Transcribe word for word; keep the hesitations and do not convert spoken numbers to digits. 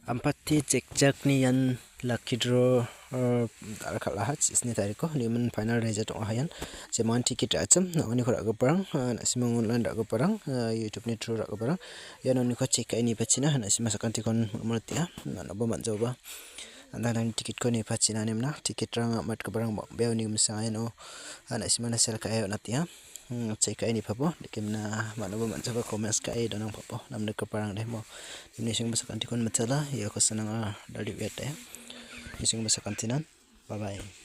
Ampati chekchakni ian lucky draw, uh, dal·kal·aha, chisni tariko, nimin final result ong·aha ian. Jemangan ticket ra·achim, na·oniko ra·giparang, uh, na·simang online ra·giparang, uh, YouTube-ni through ra·giparang. Ian oniko check ka·e nipachina, na·sima sakantikon mul·mulatenga, man·oba man·jaoba. An·tangtangni ticket-ko nipachina nemna, ticket-rang amatgiparang bang·bea uni giminsa iano, uh, na·simana sell ka·e on·atenga. Hmm, check ka·e nipabo, nikimna man·oba man·jaba comments ka·e donangpabo, namnikgiparang de mo. Nimni senggipa sakantikon mitela, iako sananga dal·e uiate. Nimni senggipa sakantinan, bye bye.